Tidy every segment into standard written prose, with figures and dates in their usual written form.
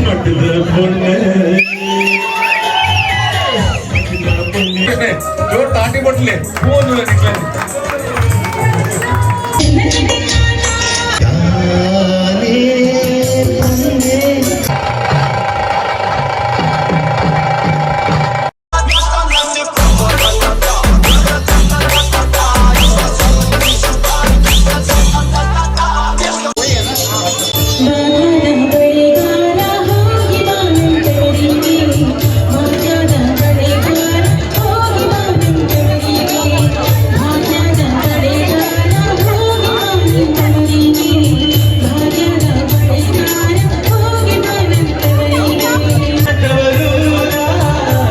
ಮಟ್ಟದ ಪೊಣ್ಣೆ ಮಟ್ಟದ ಪೊಣ್ಣೆ. ಜೋರ್ ತಾಟಿ ಬಟ್ಲೆ ಫೋನ್. ಬಳಿಗಾರ ಹೋಗಿ ಬಾನಂತವರಿಗೆ, ಭಾಗ್ಯದ ಬಳಿಗಾರ ಹೋಗಿ ಬಾನಂತವರಿಗೆ, ಭಾಗ್ಯದ ಬಳಿಗಾರ ಹೋಗಿ ಬಾನಂತವರಿಗೆ, ಭಾಗ್ಯದ ಬಳಿಗಾರ ಹೋಗಿ ಬಾನಂತವರಿಗೆ.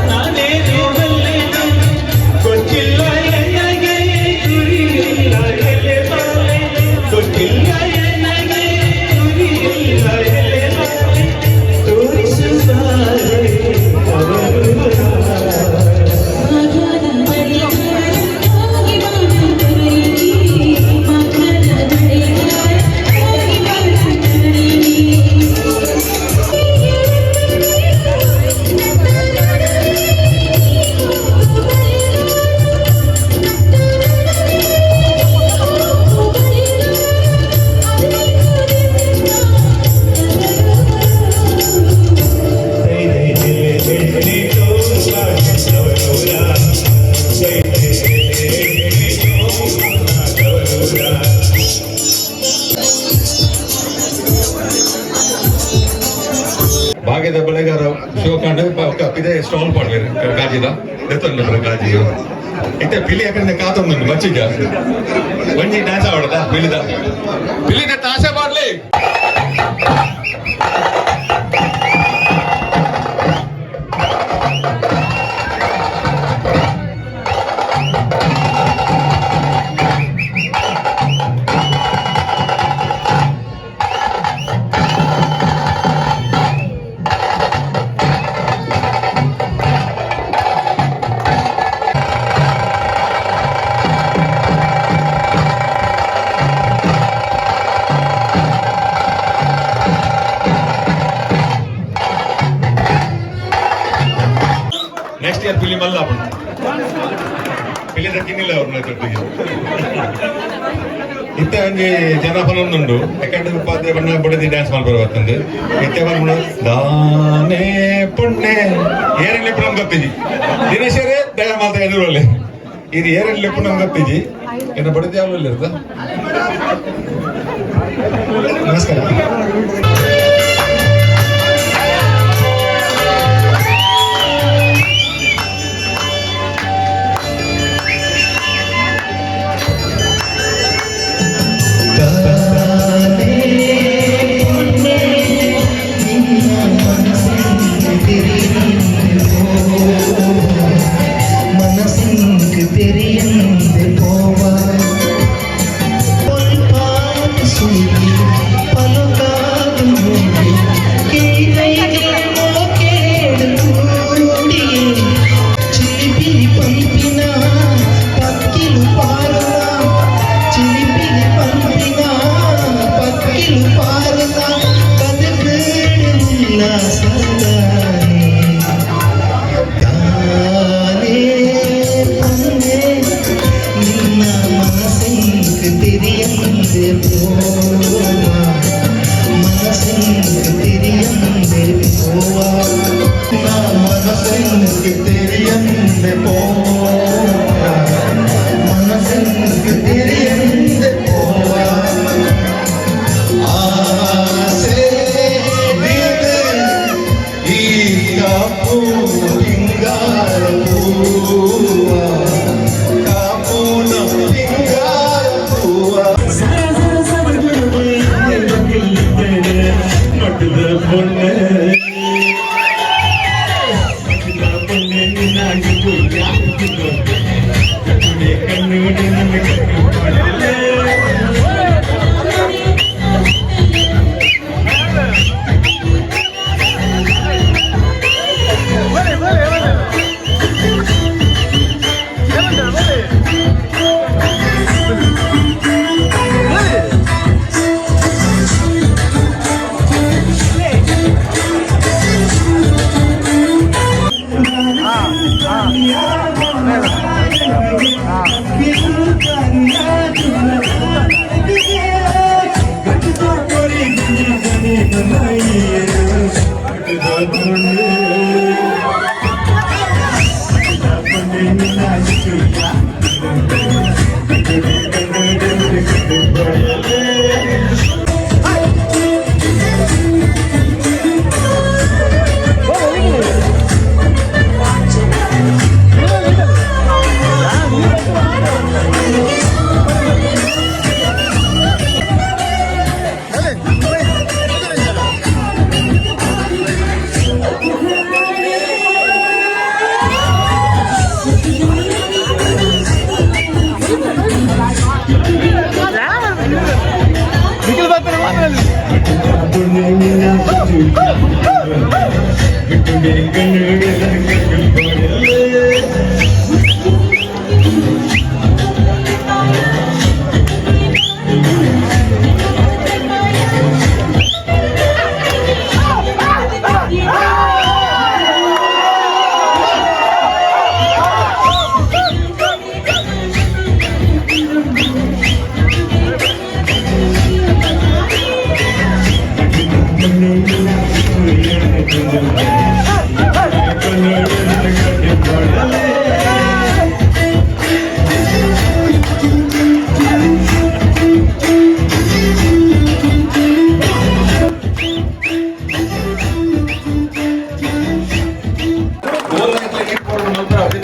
ನಾನೇನು ಬಲ್ಲೆನು ಗೊತ್ತಿಲ್ಲ ಎನಗೆ, ಗುರಿಯಿಲ್ಲ ಎಲೆ ಬಾಲೆ. ಗೊತ್ತಿಲ್ಲ ಎನಗೆ, ಗುರಿಯಿಲ್ಲ ಎಲೆ ಬಾಲೆ. ತೋರಿಸುತ್ತಾರೆ ಅವರು. ಭಾಗ್ಯದ ಬಳಿಗಾರ ಹೋಗಿ ಬಾನಂತವರಿಗೆ, ಭಾಗ್ಯದ ಬಳಿಗಾರ ಹೋಗಿ ಬಾನಂತವರಿಗೆ. ಭಾಗ್ಯದ ಬೆಳೆಗಾರ ಶಿವಕಾಂಡ ಇದೇ ಸ್ಟಾಲ್ ಪಾಡ್ವೇರು ಕಾಜಿದ ದೆತ್ತೊಂದು ಕಾಜಿ. ಇತ್ತೆ ಪಿಲಿ ಯಾಕಂದ್ರೆ ಕಾತೊಂದು ಮಚ್ಚಿಗ ಒಂಜಿ ಡ್ಯಾನ್ಸ್ ಆವಡದ ಪಿಲಿದ ಪಿಲಿದ ತಾಸೆ ಮಾಡ್ಲಿ. ನೆಕ್ಸ್ಟ್ ಇಯರ್ ಪಿಲಿ ಮಲ್ಲ ಪಿಲಿದ ಕಿನ್ನಿಲ್ಲ ಅವ್ರನ್ನ ತೊಟ್ಟಿಗೆ. ಇತ್ತೆ ಒಂಜಿ ಜನ ಫಲೊಂದುಂಡು. ಯಾಕಂದ್ರೆ ಉಪಾಧ್ಯಾಯ ಬಣ್ಣ ಬಡದಿ ಡ್ಯಾನ್ಸ್ ಮಾಡ್ಬಾರ ಬರ್ತಂದು. ಇತ್ತೆ ಬಂದು ದಾನೆ ಪುಣ್ಣೆ ಏರಲ್ಲಿ ಪುನಂ ಗೊತ್ತಿಜಿ. ದಿನೇಶರೇ ದಯ ಮಾತ ಎದುರಲ್ಲಿ ಇದು ಏರಲ್ಲಿ ಪುನಂ ಗೊತ್ತಿಜಿ. ಎನ್ನ ಬಡದಿ ಯಾವ ಇರ್ತ. ನಮಸ್ಕಾರ. மனசிற்கு தெரியந்து போவாய் பொல்பாட்டு சொல்லி பலுகாது மூடி கேடு கூடியே చిలిపిలి పంపిన పక్కిలు పారునా, చిలిపిలి పంపిన పక్కిలు పారునా, బతుకేడు ఉల్లాసదానే. தானே பொன்னே ನಿನ್ನ ಮನಸ್ಸಿಂಗ್ ತೆರಿಯಂದೆ போவா, மனசிங்கு தெரியந்தே போவா, மனசிங்கு தெரியந்தே போவா, மனசிங்கு தெரியந்தே போவா. ಆಸೆ ಈ ಕಾಪು ತಿಂಗಾರ ಹೂವ, ಕಾಪುನ ತಿಂಗಾರ ಹೂವ. ಮಟ್ಟದ ಪೊಣ್ಣೆ.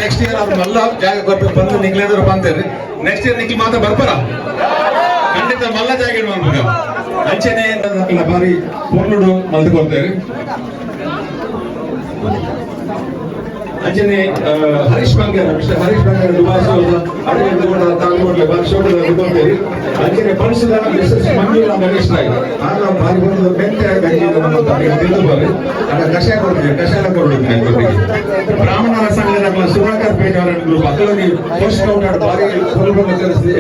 ನೆಕ್ಸ್ಟ್ ಇಯರ್ ಅವ್ರು ಮಲ್ಲ ಜಾಗ ಕೊರ್ಪೆ ಬಂದು ನಿಕ್ಲೇದ್ರು ಬಂತೇರಿ. ನೆಕ್ಸ್ಟ್ ಇಯರ್ ನಿಕ್ಲಿ ಮಾತ್ರ ಬರ್ಪಾರ ಖಂಡಿತ ಮಲ್ಲ ಜಾಗ ಇಡುವ ಅಂಚೆನೆ ಬಾರಿ ಪೊರ್ಲುಡು ಮಲ್ದು ಕೊಡ್ತೇವೆ. ಅಂಚನೆ ಹರೀಶ್ ಬಂಗಾರ, ಮಿಸ್ಟರ್ ಹರೀಶ್ ಬಂಗಾರ ದುಬಾಯಿ ಅಡುಗೆ ತಾಂಗೋಡ್ಲೆ ಬಾರಿ ಶೋಕದ ಕೊಡ್ತೇವೆ. ಅಂಚನೆ ಪನ್ಸದ ಮಿಸಸ್ ಮಂಜುಳಾ ಮಹೇಶ್ ರಾಯ್ ಆಗ ಬಾರಿ ಬಂದು ಮೆಂತೆ ಗಂಜಿ ತಿಳಿದು ಬಾರಿ ಆಗ ಕಷಾಯ ಕೊಡ್ತೀವಿ, ಕಷಾಯ ಕೊಡ್ಬೇಕು. ಬ್ರಾಹ್ಮಣರ ಸಂಘದ ಸುಧಾಕರ್ ಪೇಟೆ ಅವರ ಗ್ರೂಪ್ ಅಕ್ಕಲಗಿ ಫಸ್ಟ್ ಕೌಂಟ್ ಬಾರಿ ಪೊರ್ಲು ತಿಳಿಸಿದೆ.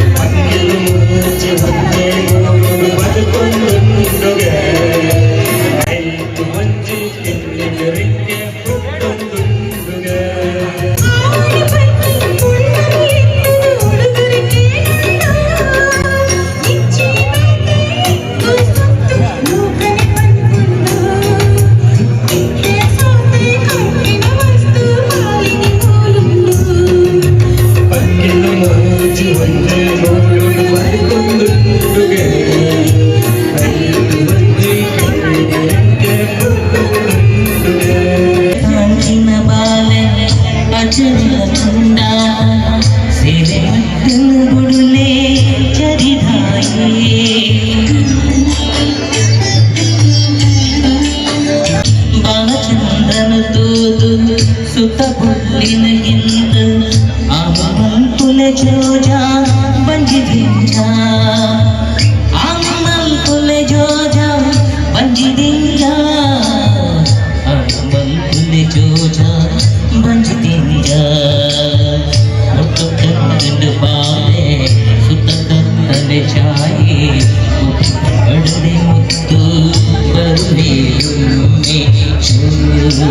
ಕಾಂಚಿನ ಬಾಲೆ ಅಚಲ ತುಂಡ ಸೇವೆ ಬುಡುಲೆ ಚರಿದಾಯೇ. ಬಾಲಚಂದ್ರನ ತೂದು ಸುತ ಬುಳ್ಳಿನಗಿಂತ ಆಮಂಪುಲೆ ಜೋಜ ಬಂಜಿದಿಂಜ, ಆಮಂಪುಲೆ ಜೋಜ ಬಂಜಿದಿಂಜ, ಆಮಂಪುಲೆ ಜೋಜ ಬಂಜಿದಿಂಜ. ಮುತ್ತು ಕಣ್ಣು ಬಾಲೆ ಸುತ ಕತ್ತಲೆ ಛಾಯೆ ಕಡದೆ ಮುತ್ತು ಬರುವೆಯೊಮ್ಮೆ. ಚೂ ಚೂ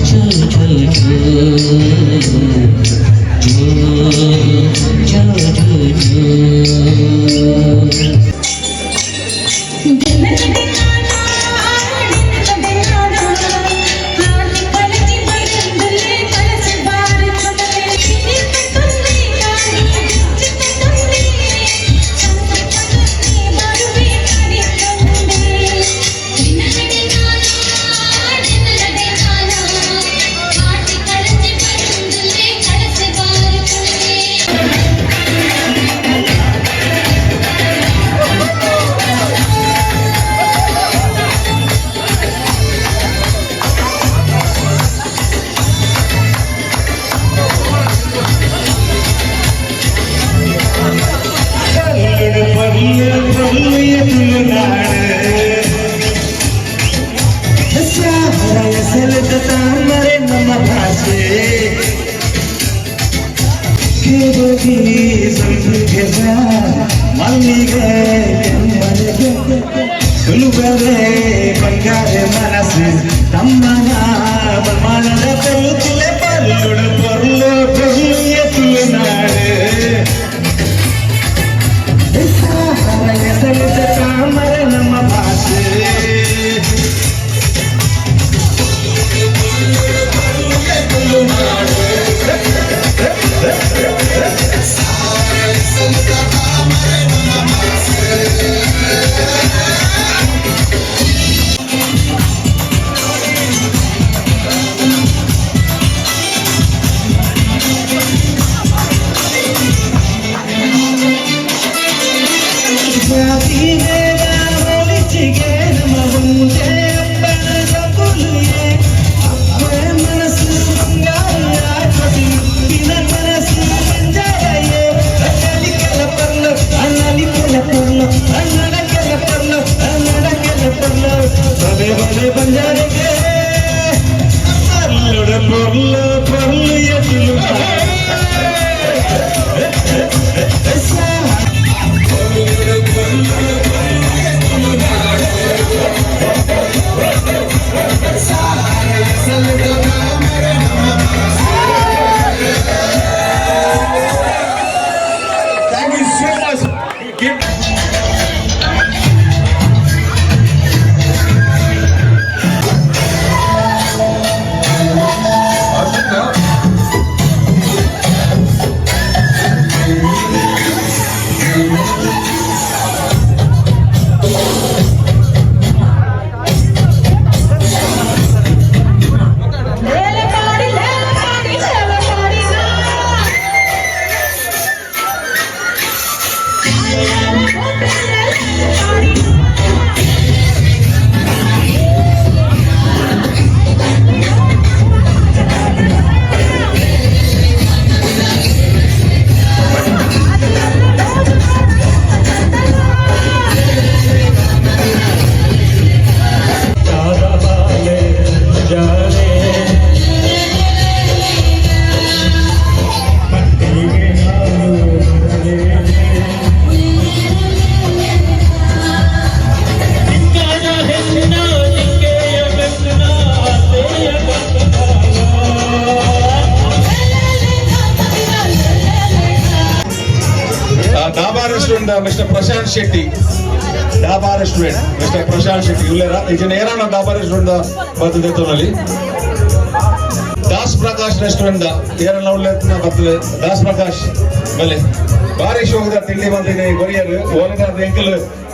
ಚೂ ಚೂ ಚೂ ಚೂ ಚೂ ಚೂ. ತುಳುವರೆ ಬಂಗಾರ ಮನಸ್ಸು ತಮ್ಮನ ಬಲ್ಮಾನದ ಪೊರ್ಲು ಪರ್ಲುಡು ಪೊರ್ಲು ಪೊರ್ಲು ತುಳುನಾಡು ತಾಮರ ನಮ್ಮ ಭಾಷೆ. Dhaba restaurant mister Prashant Shetty. Dhaba restaurant mister Prashant Shetty ಉಲ್ಲೇರಾ? ಈಗ ನೇರಾಣ ಡಾಬಾ ರೆಸ್ಟೋರೆಂಟ್ ಬರ್ತದೆ. ತೋನಲ್ಲಿ ದಾಸ್ ಪ್ರಕಾಶ್ ರೆಸ್ಟೋರೆಂಟ್ ಏರಲ್ಲ ಉಲ್ಲೇಖ ಬರ್ತದೆ. ದಾಸ್ ಪ್ರಕಾಶ್ ಬಲೆ. ಬಾರಿ ಶೋಕದ ತಿಂಡಿ ಬಂದಿದೆ ಕೊರಿಯರ್ ಓಲಿನ ಎಂಕಲ್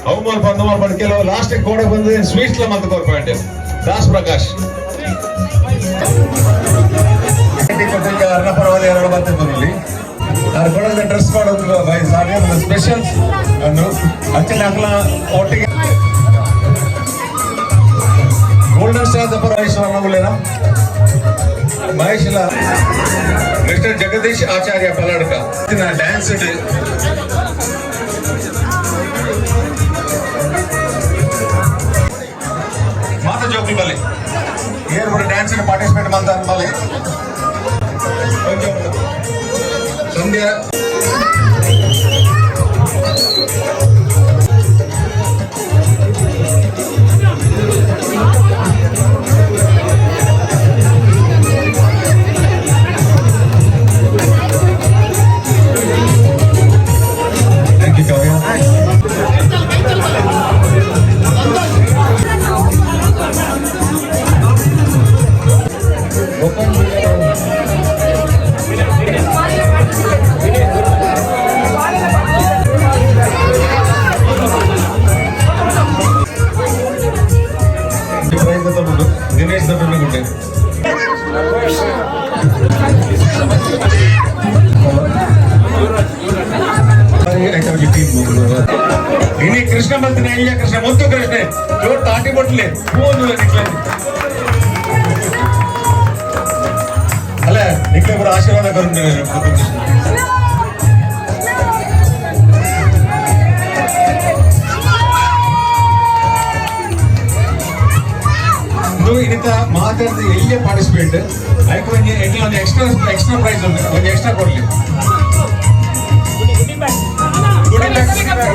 ಅವು ಮಲ್ಪ ಅಂದು ಮಲ್ಪ. ಕೆಲವು ಲಾಸ್ಟ್ ಕೋಡೆ ಬಂದು ಸ್ವೀಟ್ಸ್ ಲ ಮಂತ್ ಕೊರ್ಪಾಂಡೆ. ದಾಸ್ ಪ್ರಕಾಶ್ ಅರ್ಣ ಪರವಾದ ಎರಡು ಬರ್ತದೆ. ಆರ್ ಕೊಡೋದ ಡ್ರೆಸ್ ಮಾಡೋದು ಬೈ ಸಾರಿ ಸ್ಪೆಷಲ್ಸ್ ಅನ್ನು ಅಂಚಿನ ಅಕ್ಲ ಒಟ್ಟಿಗೆ. ಗೋಲ್ಡನ್ ಸ್ಟಾರ್ ದಪ್ಪ ಮಹೇಶ್ ಉಳ್ಳೇನ ಮಹೇಶ್ ಇಲ್ಲ. ಮಿಸ್ಟರ್ ಜಗದೀಶ್ ಆಚಾರ್ಯ ಪಲಾಡ್ಕ ಡ್ಯಾನ್ಸ್. ಮಾತ ಜೋಕುಲ್ ಬಲೆ. ಏರ್ ಕೂಡ ಡ್ಯಾನ್ಸ್ ಪಾರ್ಟಿಸಿಪೇಟ್ ಮಾಡ್ತಾರೆ ಬಲೆ. ಸಂಧ್ಯಾ. Thank you, Kavya. Prize ತಗೊಂಡು ದಿನೇಶ್ ದೊಡ್ಡ. ಇನಿ ಕೃಷ್ಣ ಬರ್ತೀನಿ ಅಯ್ಯ ಕೃಷ್ಣ, ಮುತ್ತು ಕೃಷ್ಣ, ಜೋರ್ ತಾಟಿ ಬಟ್ಲೆ ಹೂವು ನಿಕ್ಲೆ. ಅಲ್ಲ, ನಿಕ್ಲೆ ಬರೋ ಆಶೀರ್ವಾದ ಕರುಣೆ ಮುತ್ತು ಕೃಷ್ಣ. ಇಂದು ಇನ್ನಿತ ಮಾತಾಡಿದ ಎಲ್ಲಿಯೇ ಪಾರ್ಟಿಸಿಪೇಟ್ ಐಕ್ ಒಂಜಿ ಎಂಕ್ಲ ಒಂದು ಎಕ್ಸ್ಟ್ರಾ ಎಕ್ಸ್ಟ್ರಾ ಪ್ರೈಸ್ ಉಂಟು, ಒಂಜಿ ಎಕ್ಸ್ಟ್ರಾ ಕೊಡ್ಲಿ. Goodie bag, goodie bag.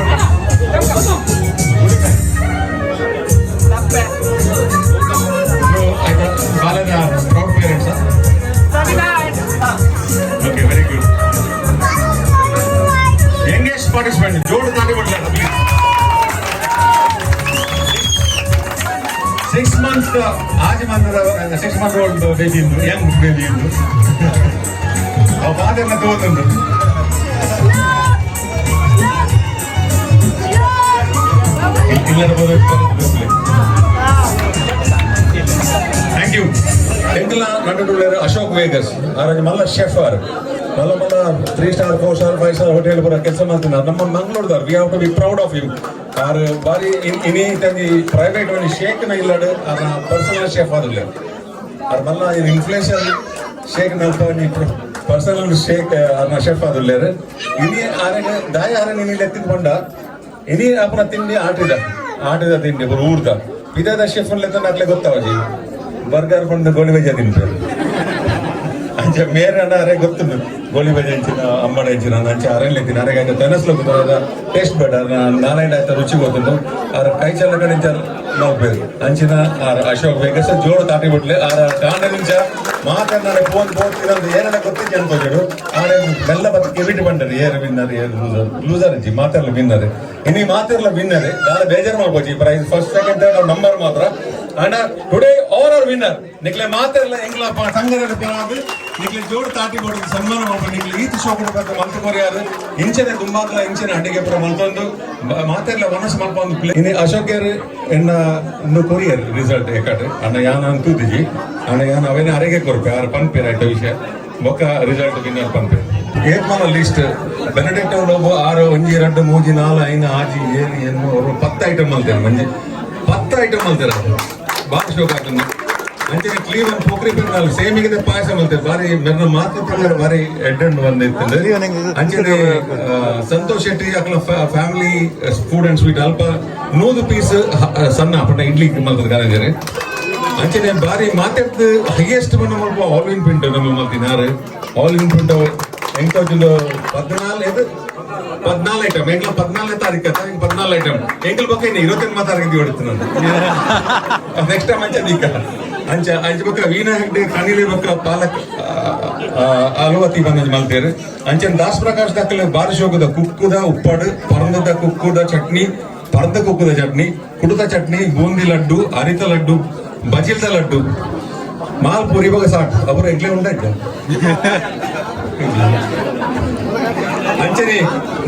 ಆಯ್ತಾ? ಬಾಲದ proud parents. Okay, very good. Youngest participant, ಜೋಡು ತಾಟಿ ಕೊಡ್ಲ ಪ್ಲೀಸ್. 6 ಮಂತ್ ಆಜಿ month, 6 month old baby ಇಂದು, ಯಂಗ್ ಬೇಬಿ ಇಂದು. ಅವ ಫಾದರ್ನ ತಗೋತುಂಡು. ಇಲ್ಲರ. Thank you. ಎಂಕಲ ನಟುಳ್ಳೇರು ಅಶೋಕ್ ವೇಗಸ್ ಆರೋಗ್ಯ ಮಲ್ಲ ಶೆಫ್ ಆರ್. ಮಲ್ಲ ಮಲ್ಲ three star, four star, five star hotel ಪೂರ ಕೆಲಸ ಮಾಡ್ತೀನಿ. ನಮ್ಮ ಮಂಗಳೂರ್ದಾರ್. We have to be proud of you. R ಬಾರಿ ಇನಿ ತಂದಿ ಪ್ರೈವೇಟ್ ಒಂಜಿ ಶೇಕ್ ನ ಇಲ್ಲಡ್ ಆರ್ನ ಪರ್ಸನಲ್ ಶೆಫ್ ಆದುಲ್ಲೆ ಆರ್. ಮಲ್ಲ ಇನ್ಫ್ಲೂಯೆನ್ಷಿಯಲ್ ಶೇಕ್ ನಲ್ಪ ಒಂಜಿ ಪರ್ಸನಲ್ ಶೇಕ್ ಆರ್ನ ಶೆಫ್ ಆದುಲ್ಲೇರ್. ಇನಿ ಆರೆಗ್ ದಾಯ ಆರೆನ್ ಇನಿ ಲೆತ್ತಿದ್ ಪಂಡ, ಇನಿ ಅಪನ ತಿಂಡಿ ಆಟಿದ ಆಟಿದ ತಿಂಡಿ ಪೂರ ಊರ್ದ ಪಿದಾದ ಶೆಫ್ ಲೆತ್ತಂಡ ಅಕ್ಲೆ ಗೊತ್ತಾವಜಿ. ಬರ್ಗರ್ ಪಂಡ ಗೋಳಿ ಬಜೆ ತಿನ್ಪೇರು. ಅಂಚ ಮೇರೆ ಅಣ್ಣ ಅರೆ ಗೊತ್ತುಂಡು ಗೋಳಿ ಬಜೆ ಅಂಚಿನ, ಅಂಬಡ ಅಂಚಿನ. ಅಂಚ ಅರೆನ್ ಲೆತ್ತಿನ ಅರೆಗೆ ಆಯ್ತು ತೆನಸ್ಲ ಗೊತ್ತದ ಟೇಸ್ಟ್ ಬೇಡ. ನಾರಾಯಣ ಆಯ್ತ ರುಚಿ ಗೊತ್ತುಂಡು. ಆರ ಕೈ ಚಲ್ಲ ಕಡೆ ಮಲ್ಪೇರು. ಅಂಚಿನ ಆರ್ ಅಶೋಕ್ ವೇಗಸ್ ಜೋಡು ತಾಟಿ ಬಿಟ್ಲೆ. ಆರ ಕಾಂಡ ನಿಂಚ ಮಾತನಾಡೆ ಫೋನ್ ಫೋನ್ ತಿನ್ನಂದು ಏನನ್ನ ಗೊತ್ತಿಜ್ಜಿ ಅನ್ಕೋಜಡು. ಆರೆ ಮೆಲ್ಲ ಬತ್ತ ಕಿವಿಟ್ ಬಂಡರು ಏರು ವಿನ್ನರ್, ಏರು ಲೂಸರ್. ಲೂಸರ್ ಇಜ್ಜಿ, ಮಾತೆರ್ಲ ವಿನ್ನರ್. ಇನಿ ಮಾತೆರ್ಲ ವಿನ್ನರ್. ದಾಲ ಬೇಜಾರ್ ಮಾಡ್ಕೋಜಿ. Prize first, second, third number ಮಾತ್ರ. And today all are winner. ನಿಕ್ಲೆ ಮಾತೆರ್ಲ ಎಂಗ್ಲ ಸಂಘದ ಪರವಾದ್ ನಿಕ್ಲೆ ಜೋಡು ತಾಟಿ ಕೊಡೋದು ಸನ್ಮಾನ ಮಾಡ್ಕೊಂಡು ನಿಕ್ಲೆ ಈತ್ ಶೋಕುಡು ಬತ್ತ ಮಲ್ತು ಕೊರಿಯಾರು. ಇಂಚನೆ ದುಂಬಾಗ್ಲ ಇಂಚನೆ ಅಡಿಗೆ ಪುರ ಮಲ್ತೊಂದು ಮಾತೆರ್ಲ ಮನಸ್ಸು ಮಲ್ಪೊಂದು. ಇನಿ ಅಶೋಕೇರ್ ಎನ್ನ ಇಂದು ಕೊರಿಯರ್ ರಿಸಲ್ಟ್ ಎಕಡೆ ಅಣ್ಣ ಯಾನ ಅಂತೂದಿಜಿ. ಅಣ್ಣ ಯಾನ ಅವೇನೆ ಅರೆಗೆ ಕೊರ್ಪೆ. ಆರು ಪನ್ಪೇರ್ ಆಯ್ತ ವಿಷಯ ಬೊಕ್ಕ ರಿಸಲ್ಟ್ ವಿನ್ನರ್ ಪನ್ಪೇರ್. ಏತ್ ಮಲ್ಲ ಲಿಸ್ಟ್. ಬೆನಡಿಕ್ಟ್ ಲೋಬೋ ಆರು ಒಂಜಿ ಎರಡು ಮೂಜಿ ನಾಲ್ ಐದು ಆಜಿ ಏಳು ಎನ್ನು ஒரு 10 ಐಟಮ್ ಮಲ್ತೇನೆ. ಮಂಜಿ 10 ಐಟಮ್ ಮಲ್ತೇನೆ. ಬಾರಿ ಶೋಕ್ ಆತುಂಡು. ಅಂಚನೆ ಕ್ಲೀವನ್ ಪೋಕ್ರಿ ಪೆನ್ನಾಲ್ ಸೇಮಿಗೆ ಪಾಯಸ ಮಲ್ತೇವೆ. ಬಾರಿ ಮೆರ್ನ ಮಾತ್ರ ಪ್ರಕಾರ ಬಾರಿ ಎಡ್ಡಂಡು ಬಂದಿತ್ತು. ಅಂಚನೆ ಸಂತೋಷ್ ಶೆಟ್ಟಿ ಅಕ್ಲ ಫ್ಯಾಮಿಲಿ ಫುಡ್ ಅಂಡ್ ಸ್ವೀಟ್ ಅಲ್ಪ 100 ಪೀಸ್ ಸಣ್ಣ ಪಟ್ಟ ಇಡ್ಲಿ ಮಲ್ತದ ಕಾಲೇಜರು. ಅಂಚನೆ ಬಾರಿ ಮಾತೆರ್ದು ಹೈಯೆಸ್ಟ್ ಬಣ್ಣ ಮಲ್ಪ ಆಲ್ ಇನ್ ಪಿಂಟು ನಮ್ಮ ಮಲ್ತಿನಾರು. ಆಲ್ ಇನ್ ಪಿಂಟು ಎಂತ 14 ಇದು 14 ಐಟಮ್. ಎಂಕ್ಲ 14ನೇ ತಾರೀಕು ಅತ್ತ ಹಿಂಗ್ 14 ಐಟಮ್ ಎಂಕಲ್ ಬೊಕ್ಕ ಇನ್ನು 28 ತಾರೀಕು ಹೊಡಿತು ನಾನು ನೆಕ್ಸ್ಟ್ ಟೈಮ್. ಅಂಚ ದೀಕ ಅಂಚ ಅಂಚ ಬೊಕ್ಕ ವೀಣಾ ಹೆಗ್ಡೆ ಕಣಿಲೆ ಬೊಕ್ಕ ಪಾಲಕ್ ಆಲುವತಿ ಬಂದಂಜ ಮಲ್ತೇರು. ಅಂಚನ್ ದಾಸ್ ಪ್ರಕಾಶ್ ದಾಖಲೆ ಬಾರಿ ಶೋಕದ ಕುಕ್ಕುದ ಉಪ್ಪಾಡು, ಪರಂದದ ಕುಕ್ಕುದ ಚಟ್ನಿ, ಪರಂದ ಕುಕ್ಕುದ ಚಟ್ನಿ, ಕುಡುತ ಚಟ್ನಿ, ಬೂಂದಿ ಲಡ್ಡು, ಅರಿತ ಲಡ್ಡು, ಬಜಿಲ್ದ ಲಡ್ಡು, ಮಾಲ್ ಪೂರಿ ಬೊಕ ಸಾಕು ಅವರು ಎಂಕ್ಲೆ ಉಂಡಾಯ್ತ. ಅಂಚನೆ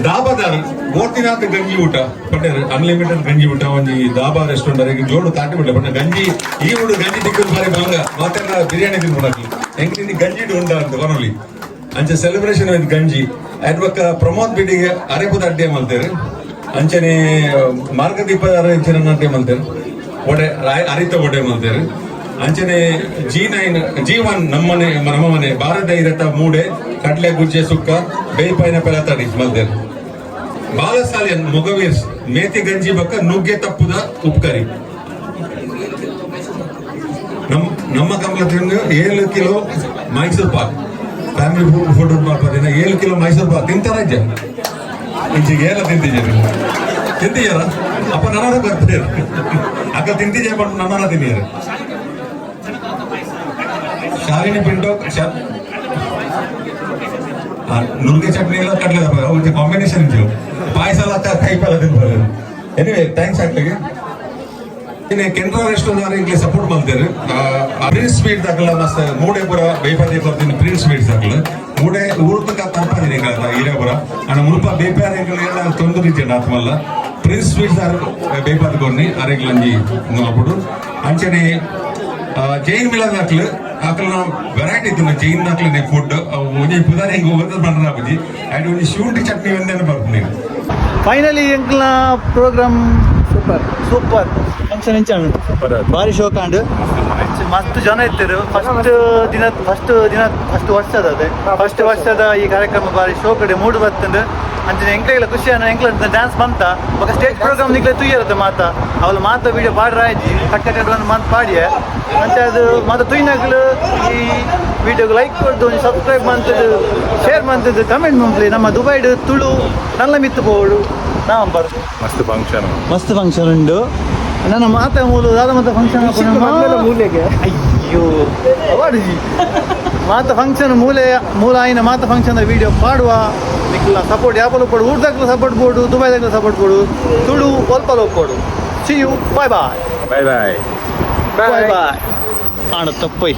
ದಾಬಾದಾರ್ ಗೋರ್ತಿನಾಥ್ ಗಂಜಿ ಊಟ ಪಂಡೇರ್, ಅನ್ಲಿಮಿಟೆಡ್ ಗಂಜಿ ಊಟ. ಒಂಜಿ ದಾಬಾ ರೆಸ್ಟೋರೆಂಟ್ ಅರೆಗ್ ಜೋಡು ತಾಟಿ ಬಿಡ್ಲೆ ಪಂಡ ಗಂಜಿ ಈ ಉಡು ಗಂಜಿ ತಿಕ್ಕುದು ಬಾರಿ ಬಂಗ. ಮಾತೆಲ್ಲ ಬಿರಿಯಾನಿ ತಿನ್ಬಿಡಕ್ಕೆ ಎಂಕ್ಲಿಂದಿ ಗಂಜಿ ಉಂಡ ಅಂತ ಬರೋಲಿ. ಅಂಚೆ ಸೆಲೆಬ್ರೇಷನ್ ವಿತ್ ಗಂಜಿ. ಅದ್ ಬೊಕ್ಕ ಪ್ರಮೋದ್ ಬಿಡಿಗೆ ಅರೆಪುದ ಅಡ್ಡೆ ಮಲ್ತೇರು. ಅಂಚನೆ ಮಾರ್ಗದೀಪ ಅಂಚನೆ ಅಡ್ಡೆ ಮಲ್ತೇರು, ಒಡೆ ಅರಿತ ಒಡೆ ಮಲ್ತೇರು. ಅಂಚನೆ ಜಿ9 ಜಿ1 ನಮ್ಮನೆ ನಮ್ಮ ಮನೆ ಭಾರತ ಇರತ್ತ ಮೂಡೆ ಕಡ್ಲೆ ಗುಜ್ಜೆ ಸುಕ್ಕ ಬೇಯ್ಪಾಯಿನ ಪೆಲತಡಿ ಮಲ್ತೇರು. ಬಾಲಸಾಲಿಯನ್ ಮೊಗವೀರ್ಸ್ ಮೇತಿ ಗಂಜಿ ಬಕ್ಕ ನುಗ್ಗೆ ತಪ್ಪುದ ಉಪ್ಕರಿ. ನಮ್ ನಮ್ಮ ಕಂಪ್ಲ 7 kilo Mysore pak. Family food ಮಾಡ್ಪಾದಿನ 7 ಕಿಲೋ ಮೈಸೂರು ಪಾಕ್ ತಿಂತಾರ. ಇಂಚಿಗೆ ಏಲ ತಿಂತಿದ್ದೀರಿ? ತಿಂತಿದ್ದೀರ ಅಪ್ಪ? ನನ್ನ ಬರ್ತೀರ ಅಕ್ಕ ತಿಂತಿದ್ದೆ ಬಟ್ ನನ್ನ ತಿನ್ನಿಯರು. ಶಾಲಿನಿ ಪಿಂಟೋ ನುಗ್ಗೆ ಚಟ್ನಿ ಎಲ್ಲ ಕಡಲೆ ಕಾಂಬಿನೇಷನ್ ಇತ್ತು. ಪಾಯಸ ಎಲ್ಲ ಕೈ ಪಲ್ಲ ತಿನ್ಬೋದು. Anyway, thanks ಆಗ್ಲಿಗೆ. ಇನ್ನು ಕೆನರಾ ರೆಸ್ಟೋರೆಂಟ್ ಇಂಗ್ಲಿ ಸಪೋರ್ಟ್ ಮಾಡ್ತಾರೆ. ಪ್ರಿನ್ಸ್ ಸ್ವೀಟ್ ದಾಕಲ ಮಸ್ತ್ ಮೂಡೆ ಪುರ ಬೇಪಾದಿ ಕೊರ್ತೀನಿ. ಪ್ರಿನ್ಸ್ ಸ್ವೀಟ್ಸ್ ದಾಕಲ ಮೂಡೆ ಊರ್ತಕ ತರ್ಪಾದಿನಿ ಹಿರೇಪುರ ಅಣ್ಣ ಮುಲ್ಪ ಬೇಪಾರಿ ಎಲ್ಲ ತೊಂದರೆ ಇಜ್ಜಂಡ ಆತ್ಮಲ್ಲ. ಪ್ರಿನ್ಸ್ ಸ್ವೀಟ್ಸ್ ಆರ್ ಬೇಪಾದಿ ಕೊರ್ನಿ ಅರೆಗ್ಲಂಜಿ ಮಲ್ಪುಡು. ಅಂಚನೆ ಜೈನ್ ಮಿಲನ್ ಹಾಕ್ಲು ಅಕಲ್ನ ವೆರೈಟಿ ಇತ್ತು. ಜೈನ್ ದಾಕ್ಲನೆ ಫುಡ್ ಒಂಜಿ ಪುದಾರ್ ಹೆಂಗ್ ಹೋಗೋದು ಬಂದ್ರ ಬುಜಿ ಅಂಡ್ ಒಂಜಿ ಶುಂಠಿ ಚಟ್ನಿ ಒಂದೇನೆ ಬರ್ಪುನಿ. ಫೈನಲಿ ಎಂಕ್ಲ ಪ್ರೋಗ್ರಾಮ್ ಸೂಪರ್ ಸೂಪರ್. ಫಂಕ್ಷನ್ ಎಂಚ? ಭಾರಿ ಶೋಕಾಂಡ್. ಮಸ್ತ್ ಜನ ಇತ್ತರು. ಫಸ್ಟ್ ದಿನ, ಫಸ್ಟ್ ದಿನ, ಫಸ್ಟ್ ವರ್ಷದ, ಅದೇ ಫಸ್ಟ್ ವರ್ಷದ ಈ ಕಾರ್ಯಕ್ರಮ ಭಾರಿ ಶೋ ಕಡೆ ಮೂಡು ಬತ್ತಂಡು. ಅಂಚನೆ ಎಂಕ್ಲೆಗಳ ಖುಷಿ ಅನ್ನ ಎಂಕ್ಲ ಡ್ಯಾನ್ಸ್ ಬಂತ. ಬೊಕ ಸ್ಟೇಜ್ ಪ್ರೋಗ್ರಾಮ್ ನಿಕ್ಲೆ ತುಯ್ಯರತ್ತೆ ಮಾತ ಅವಳು ಮಾತ ವಿಡಿಯೋ ಪಾಡ್ರಾಯ್ಜಿ ಕಟ್ ಕಟ್ ಬಂದು ಮಾತು ಪಾಡಿಯೆ. ಅಂಚೆ ಅದು ಮಾತ ತುಯ್ನಗ್ಲು ಈ ವಿಡಿಯೋಗೆ ಲೈಕ್ ಕೊಡ್ದು, ಒಂಜಿ ಸಬ್ಸ್ಕ್ರೈಬ್ ಮಂತದ್ದು, ಶೇರ್ ಮಂತದ್ದು, ಕಮೆಂಟ್ ಮಂಪ್ಲಿ. ನಮ್ಮ ದುಬೈಡ್ ತುಳು ನಲ್ಲ ಮಿತ್ತು ಪೋಡು ನಾವು ಬರ್. ಮಸ್ತ್ ಫಂಕ್ಷನ್. ಮಸ್ತ್ ಫಂಕ್ಷನ್ ಉಂಡು. ನನ್ನ ಮಾತ ಮೂಲು ದಾದ ಮಾತ ಫಂಕ್ಷನ್. ಮೂಲೆಗೆ. ಅಯ್ಯೋ, ಅವಾಡಿಜಿ ಮಾತ ಫಂಕ್ಷನ್ ಮೂಲೆ ಮೂಲ ಆಯಿನ ಮಾತ ಫಂಕ್ಷನ್ ವಿಡಿಯೋ ಪಾಡುವ. ನಿಕ್ಲ ಸಪೋರ್ಟ್ ಯಾಪಲು ಕೊಡು. ಊರ್ದಾಗ್ಲ ಸಪೋರ್ಟ್ ಬೋಡು, ದುಬೈದಾಗ್ಲ ಸಪೋರ್ಟ್ ಬೋಡು. ತುಳು ಒಲ್ಪಲ ಕೊಡು. See you, bye bye. Bye bye. Bye bye. ಆಣ ತಪ್ಪೈ.